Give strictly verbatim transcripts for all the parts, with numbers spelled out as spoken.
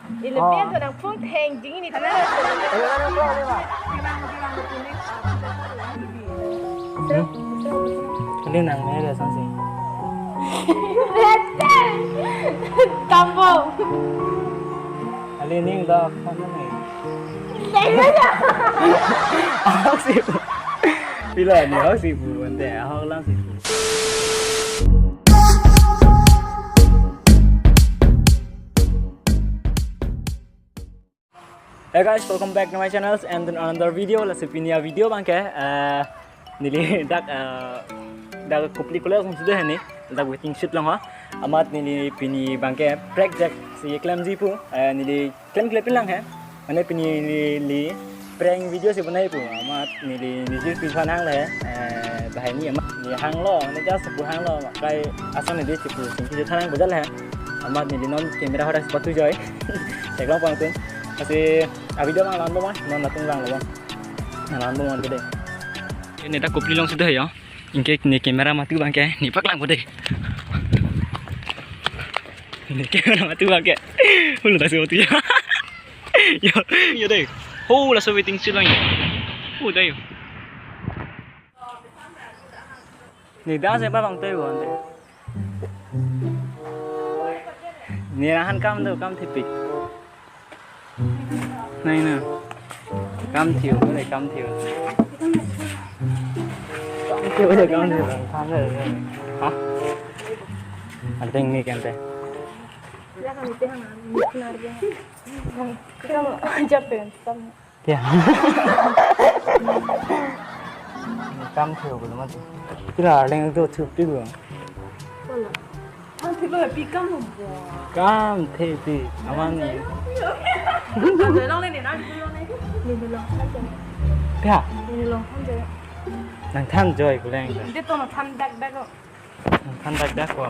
Ilebian to nangphung theng jingni tana. Ayo, ayo, ayo, ayo, ayo. Kali nang mere sangsi. Tambo. Kali ning da phone ni. Ahok si pu. Pila ni ahok si pu, ante ahok lang si pu. Hey guys, welcome back to my channels and then another video. Lasi pini a-video abangke, eh, neli dak, eh, dak Kopili College along si do he ni, dak waiting shed along ha. Amat neli pini abangke prank jack si klemji pu, eh, neli klem klepin lang he. Mane pini neli prank video si bonai pu. Amat neli neli jirpi thanang le, eh, bahai ni amat neli hanglo, neli just pu hanglo, kai ason neli chipu singki thanang bajal he. Amat neli non camera horak si patu joi. Cek long pang tun. Lasi a-video abang langdun ma, non latum langlo bang. Langdun ma dei. Neli dak Kopili along si do he yo. Anke neli camera matu abangke, neli paklangpo dei. Neli camera matu abangke. Hulu tak si matu ya. Yo, yo dei. Ho, laso waiting shed lang yo. Ho, dei yo. Neli dak si pa bang toi bon dei. Neli nanghan kam do, kam thepik. Nai na. Kam thiu, ko le kam thiu. Kam thiu, ko le kam thiu. Kam thiu. Ha? Adeng ni kente. Ya, kami teh hang, ni kenar dia. Kamu aja pen, kamu. Ya. Kam thiu ko mati. Kira leng do thiu pi ko. Wala. Ang thiu lo pi kam lo. Kam thiu pi. Aman ni. Lo le ni na, lo le ni. Lo le lo. Ya. Lo le lo. Nangthan joi ko leng. Dia to nangthan dak dak lo. Nangthan dak dak ko.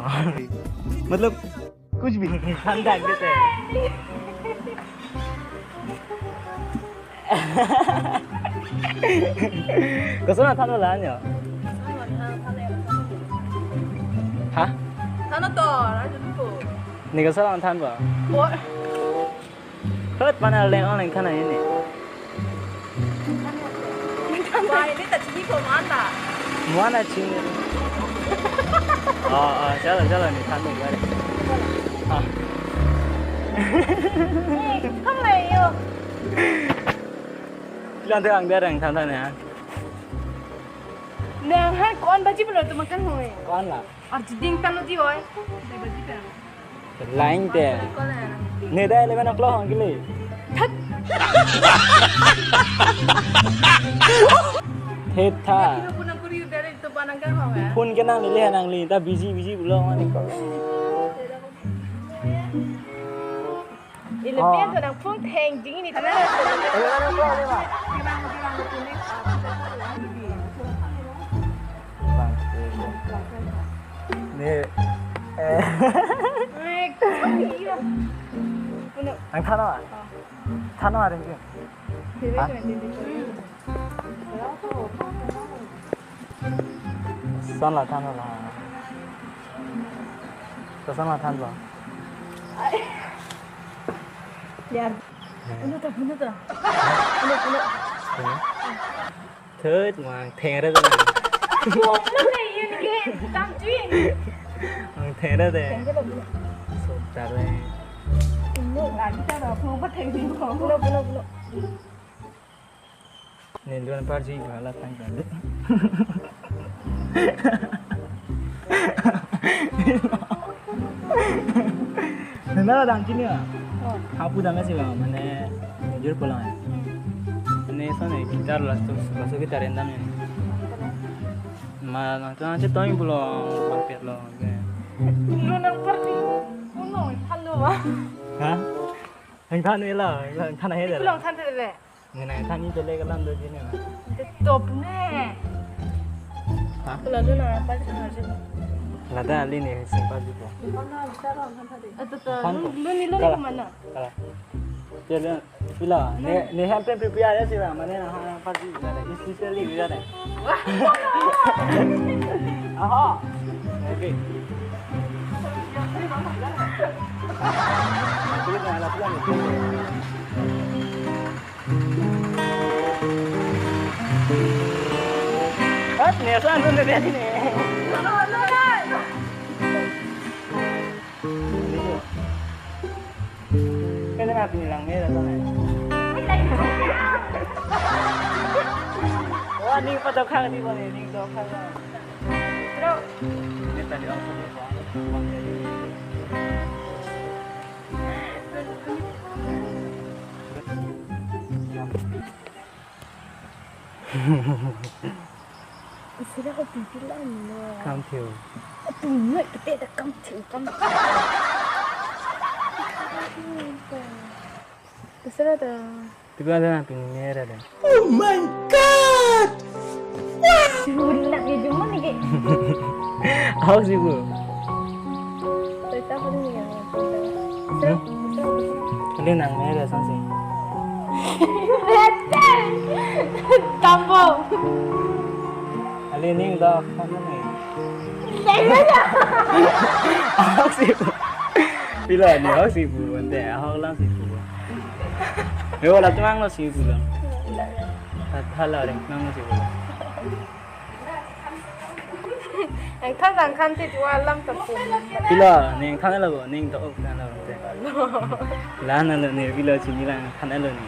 Matlab, kuch bhi nahi, nangthan dak dak hai. Koson nangthan lo la nyo? Ha? Than to, ra ju ko. Neli koson nangthan ba? Bo. Hot mana leng ong leng than aini. Wah, ini tak chini ko mana? Mana chini? Oh, oh, chalo, chalo, neli than dei, bari. Ah. Eh, kamu yo. Bilang terang, terang, than, than ya. Nanghan ko-an baji pulo tu makan hoi. Ko-an la? Arjiding tanu di oi. Dei baji kan. Lain te. Neli dei eleven o'clock hong kili. Thet. Thet tha. Kino punang kuri udah itu panang kan hong ya. Phone ke nangli, nangli. Ta busy, busy pulo mane ko. Ilebian to nangphung theng jingni tana. Eleven o'clock ni ma. Ni, eh. Eh, iya. Puno. Nangthan ma? Oh. Than ma ring. Dili ha? Dili. Koson la than la. Koson la than ba? Ai. Liar. Puno ta, puno ta. Puno, puno. Puno. Thut mang theng re ta. Puno ne yun ke tam chin. Mang theng re ta. Theng re ta puno. Sop ta le. Puno lagi ta ba, puno pa theng di ko. Puno, puno, puno. Neli dun parji ko hala tang kan. Nana dam chini ya? Oh. Hapu dam si ba, mane jur pulang. Hmm. Mane so ne guitar laso, laso guitar endam ya. Ma nang tu nang chetong pulo, mampir lo. Lu nang party. Uno, halo ba. Ha? Nangthan ila, nangthan ahe. Pulang than tele. Ngenai than ni tele kalam do jine ma. Top ne. Ha? Pulang dun na apa sih? Lada ali ni simple gitu. Itu tuh, than lu, ko. Lu ni lu kemana? Kala. Jadi, pila. Ne, ne hem pen prepare ya sih, mane na ha party na especially gitu ne. Aha. Oke. Kulit na ala pulang. Hot, ne san tun de ne. Kan na pini langme ra sana. Wah, ning pada khang di bang, ning pada khang. Bro. Ini tadi aku. Sira ko pipi lang no. Kam thiu. Atum noi kete ta kam thiu kam. Sira ta. Tiba ada na pini mera dan. Oh my God! Wow! Nak dia cuma ni ke. Ahok si bu. Cerita apa ni ya? Hmm? Kali nang mera sang si. Tambo. Ali ning dak mana ni? Ahok si bu. Pilo ni ahok si bu, ante ahok lang si bu. Yo, la tumang lo si bu lo. Hala reng nang lo si bu lo. Ang than ang khan ti tu alam ta pum. Pilo, ning than lo, ning to ok than lo. La na lo ni, pilo chini lang than lo ni.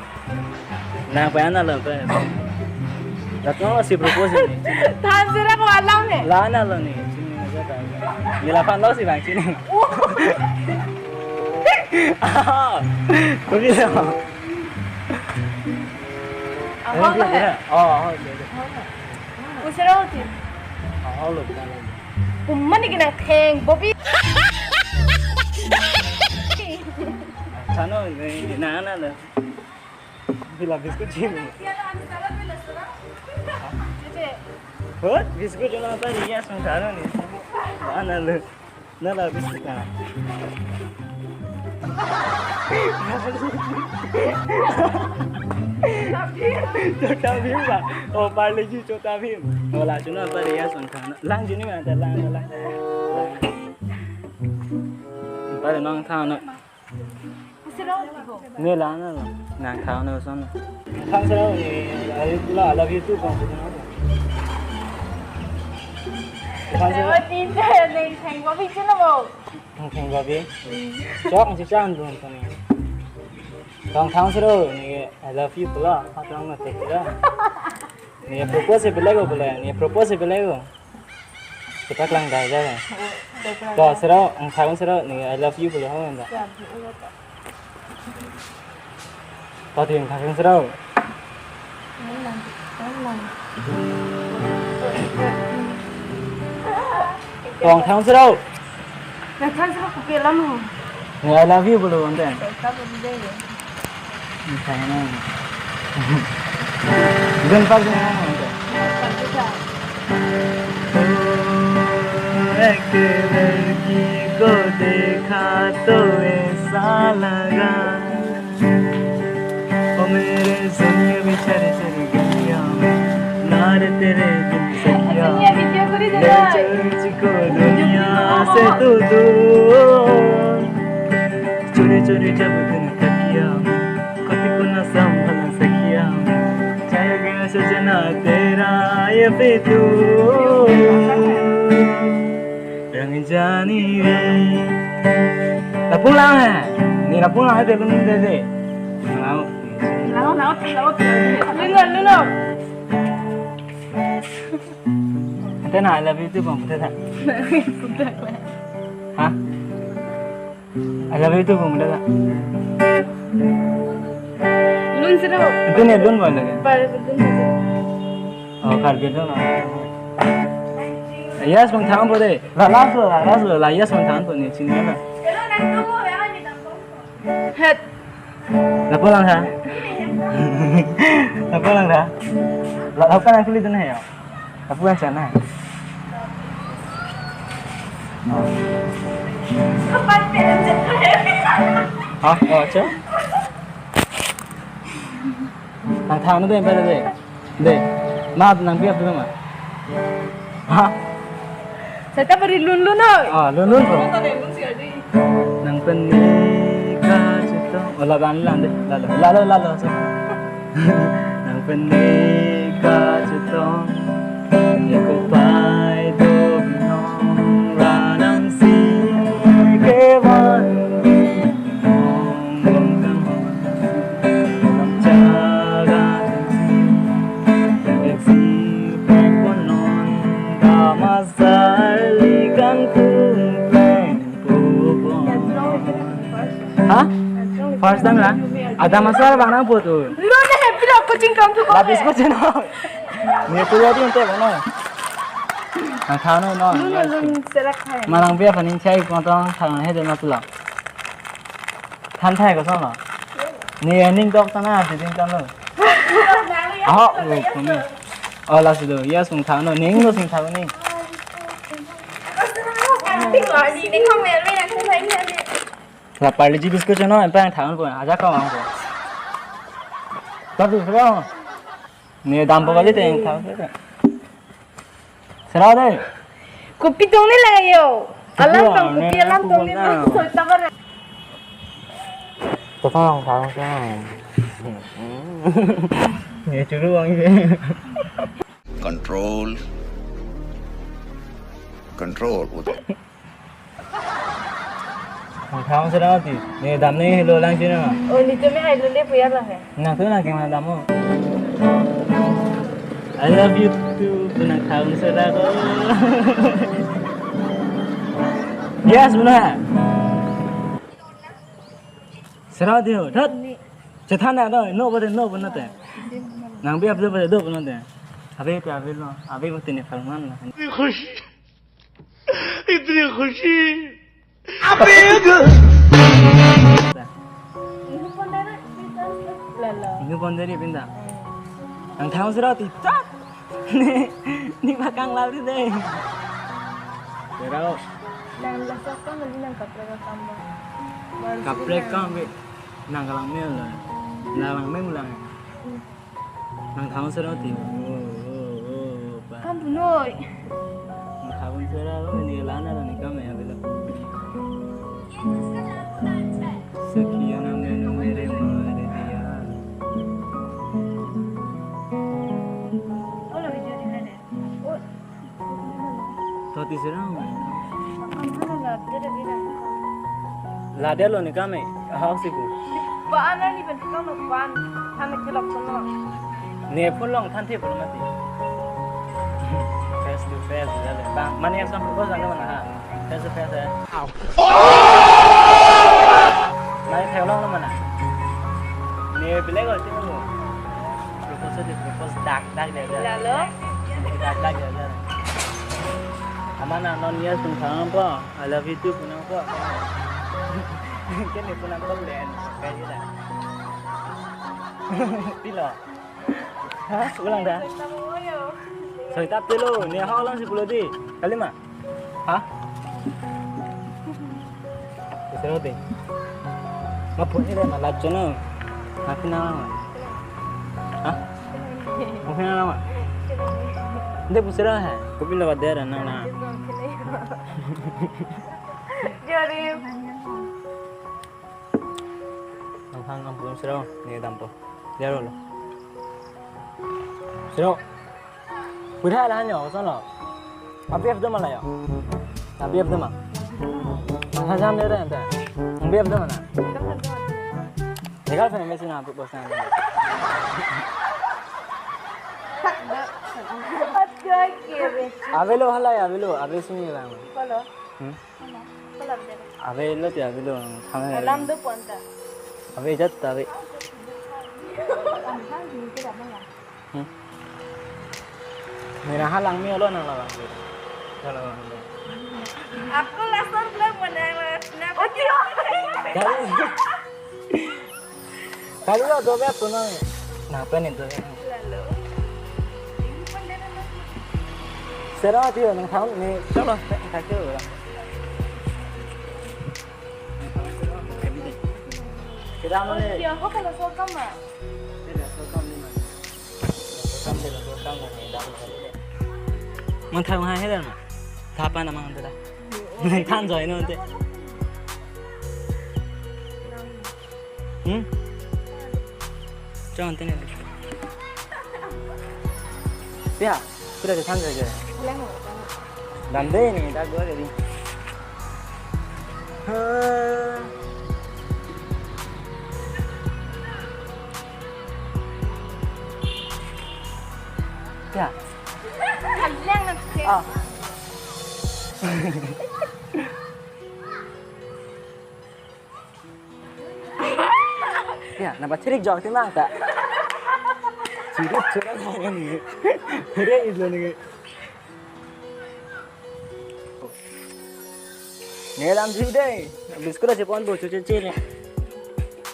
Nang pa na lo pa. La tumang lo si propose ni. Than sira ko alam ni. La na lo ni, chini na ta. Ni la pan lo si bang chini. Ah, pilo. Ahok lo. Oh, oh, okay, okay. Usero ti. Ahok lo, ahok lo. Umani kina theng, Bobby. Thano, ni, na, na, na. Pilo biscuit chim. Hot, biscuit chim apa dia sung thano ni. Na, na, na. Na la biscuit na. Chota Bheem ba. Oh, Parle G Chota Bheem. Oh, la chuna pa dia son thana. Lang juni ma ta lang lang. Lang. Pare nang thana. Sira ko. Ne la na la. Nang thana son. Thang sira ni, I love you too, kong. Thang sira. Oh, teacher, ni thang ko bi chuna mo. Thang thang Bobby. Chok si chan dun tani. Tong thang siro ni I love you pula, ha tong na te kira. Ni propose pele ko pele, ni propose pele ko. Kita kelang dai ja. To siro, ang thang siro ni I love you pula ho anda. Pati ang thang siro. Tong thang siro. Na thang siro ko pela mo. Ni I love you bolo ante. Ka bo de. Ni thang na. Gun pa gun na ante. एक लड़की को देखा तो ऐसा लगा ओ मेरे सोनिया बेचारे तेरी गलियां में, नारे तेरे दिल सखिया, ये वीडियो को नहीं ले देना। चल मुझको दुनिया से तू दूर। चोरी चोरी जब दिन तकिया में, खुद को न संभला सखिया में, चल गया सजना तेरा ये फितूर। Rang jani re. Lapu lang hai. Ni lapu lang hai, belum de de. Mau. Lao, lao, lao. Lino, lino. Ante na, I love you too, bang. Ante na. Ha? I love you too, bang. Ante na. Lun siro. Ante na, lun bang lagi. Par lun siro. Oh, Karbi lun. Yes, bang, thang po de. La, la, so, la, la, so, la, yes, bang, thang po ni, chini na. Het. Lapu lang ha? Lapu lang ha? La, lapu kan aku lihat na ya. Lapu kan sana. Oh. Ha? Oh, acha. Ang thang na de, pwede de. De. Ma, nang biap dulu ma. Ha? Seta beri lun lun oi. Ah, lun lun po. Nang peni ka chito. Oh, laban lang deh. Lalo, lalo, lalo. Nang pene kachetong, ya ko pai do binong, ranang si ke van binong, long kang hon, long chaga si, ya si peng konon, damas Charlie kangkung pleng pupon. Ha? First time la? Ada masalah bang nang putu. Lo ne happy lo coaching kam tu ko. Lapis ko cheno. Ni tu ya din te bang no. Nang thano no. Lo lo lo serak hai. Manang pia panin chai ko tong thang he de na tu la. Than thai ko son lo. Ni ning dok tana si ding tano. Aho, oh, kami. Oh, lasi do. Yes, sung thang no. Ning lo sing thang ni. La parle ji biscuit no, empa thang po. Aja ka mang po. Tapi serang. Ne dampo kali te thang. Serang deh. Kopi tong ne lagi yo. Kopi alam tong, kopi alam tong ne. Tong thang thang. Ne churu ang. Control. Control. Nang thang serang ti. Ne dam ne helo lang sini ma. Oh, ni tu me hai lule puya lah hai. Nang tu nang kema dam mo. I love you too. Tu nang thang serang ko. Yes, buna. Serang ti ho. Dot. Chethan na do. No bade no buna te. Nang biap do bade do buna te. Abe pe abe lo. Abe bate ne phalman la. इतनी खुशी। अबे Lalo. Ingu ponderi pinda. Nang thang serang ti tat. Ni, ni bakang lalu deh. Serang. Nang lasak kam, nang kaprek kam bang. Kaprek kam be. Nang kalang me lo. Nang lang me mulang. Nang thang serang ti. Oh, oh, oh, oh, pa. Kam punoi. Nang thang serang lo, ni lana lo ni kam ya belo. Sakhiya naam mere mere diya. Olo video di mana? Oh. Toti serang. Ang hana la, dia ada bilang. Lade lo ni kami, ahok si ku. Di paan ni ben tukang lo paan, hana kelok kono. Ne phone long than the phone mati. Face to face, ya le. Bang, mane yang sam propose lang mana ha? Face to face ya. Mane theo long mana? Ne bilai ko ti mo. Propose di propose dak dak dia dia. Lalo? Dak dak dia dia. Aman na non yes tung thang po. I love you too, punang po. Kene punang po len. Kaji da. Pilo. Ha? Ulang da. Soi tap telo, ni ha ulang si pulo di. Kali ma? Ha? Bisa roti. Ngapun ini ma lap channel. Ngapi nama ma? Ha? Ngapi nama ma? Dia pusira hai. Kopi lewat dia dan nang na. Jorim. Nang hang ampun siro, ni dampo. Jaro lo. Siro. Pura lah nyo, koson lo. Abi F dema la yo. Abi F dema. Masa jam dia ente. Abi F dema na. Legal famous na abi bos na. Avelo hala ya, avelo, ave sini lang. Kalau. Hmm? Ave lo ti ave lo, thang hai. Lam do pon ta. Ave jat ta ave. Hmm. Mera ha lang mi olo nang labang. Kalau lang. Aku langsung belum menang. Kenapa? Kali. Kali lo do be tu nang. Nang pen itu. Lalo. Sero ti nang thang ni. Chalo, tak ke. Kita mana? Iya, kok kalau sokam, Mak? Tidak, sokam ni, Mak. Sokam, tidak, sokam ni, dah. Mang thang hai hai dah, Mak. Thapa na mang tu dah. Nang than joy no te. Hmm? Chong tene. Ya, sudah datang saja. Dam dei ni, dak dua kali. Ha. Ya. Kalian nanti. Ah. Ya, napa chirik jok ti mang ta? Chirik, chirik apa ni? Chirik itu ni. Ne lam chiu dei. Biscuit aja pon bo, chiu chiu chiu ne.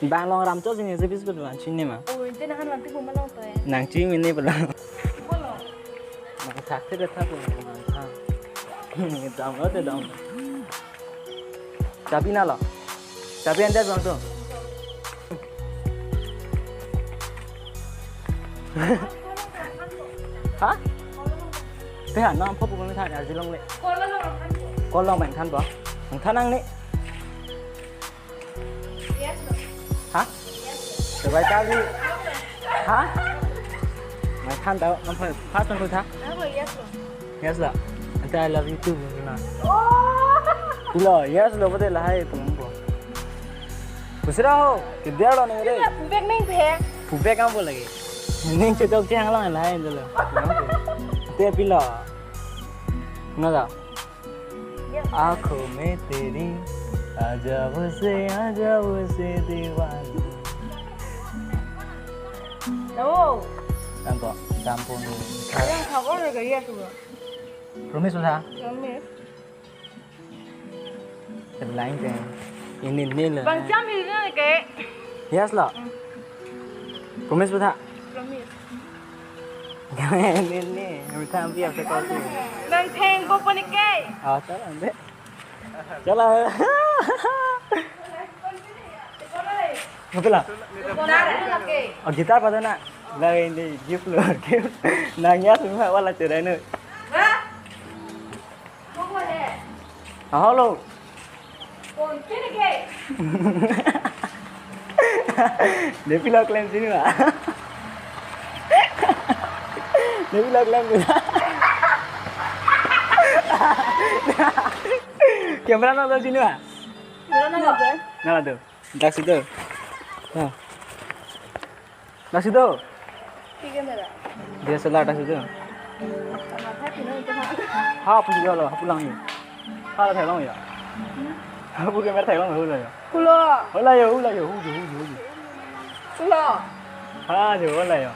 Bang long ram cho sini, si biscuit bang chiu ne ma. Oh, ente nanghan lam ti bu malong to ya. Nang chiu mini pala. Bolo. Nang thak te thak ko nang thak. Dam lo te dam. Chabi na lo. Chabi ante bang tu. Ha? Te ha, nam pho pu kami than, arjulong le. Kolong bang than bo. Bang than nang ni. Ha? Sebaik kali. Ha? Bang than tau, nam pho, pas tang ko tha. Yes lo. Ante I love you too, na. Lo, yes lo, pute lahai pung po. Kusira ho, kedia lo ni re. Pubek neng phe. Pubek kamu lagi. Neng chetok chehang lo lahai dulu. Te pilo. Na da. आंखों में तेरी, आजा मुझसे, आजा मुझसे दीवाना. Oh. Tangko, tampon ni. Yang khawar lagi ya tu. Promise udah. Promise. Terlain deh. Ini ni lah. Bang Jam ini ke. Yes lah. Hmm. Promise udah. Promise. Ini ni, minta ambil apa kau tu? Nang theng bo poni ke. Oh, tahu deh. Chala. Apa lah? Oh, guitar pada na. Lah ini gift lo, gift. Nangya semua wala cerai nu. Ah, hello. Depi lo klem sini, Pak. Depi lo klem sini. Camera nang sini, Pak. Camera nang. Nang tu. Dak situ. Nah. Dak situ. Tiga merah. Dia selar dak situ. Sama saya pindah itu, Pak. Ha, pulang lo, pulang ni. Ha, thai long ya. Ha, pulang mer thai long lo ya. Kulo. Hola yo, hola yo, huju, huju, huju. Kulo. Ha, jo, hola yo.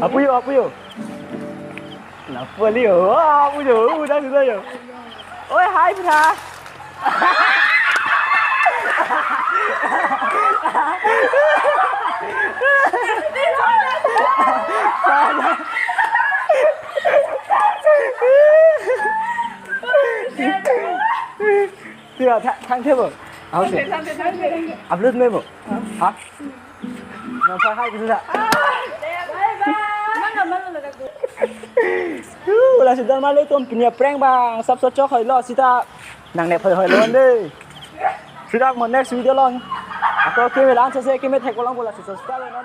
Apu yo, apu yo. Lapu ali yo. Ha, apu yo, huju, huju yo. Oi, hai, bra. Tira, tha-, thang the bo. Ahok se. Upload me bo. Ha? Nang sa hai bisa. Hu, la sidar malo tum punya prank bang. Sab so chok hai lo sita. Nang ne phai hai lo de. Sita mo next video long. Ako keme lang sa se keme thek ko lang bola subscribe nang.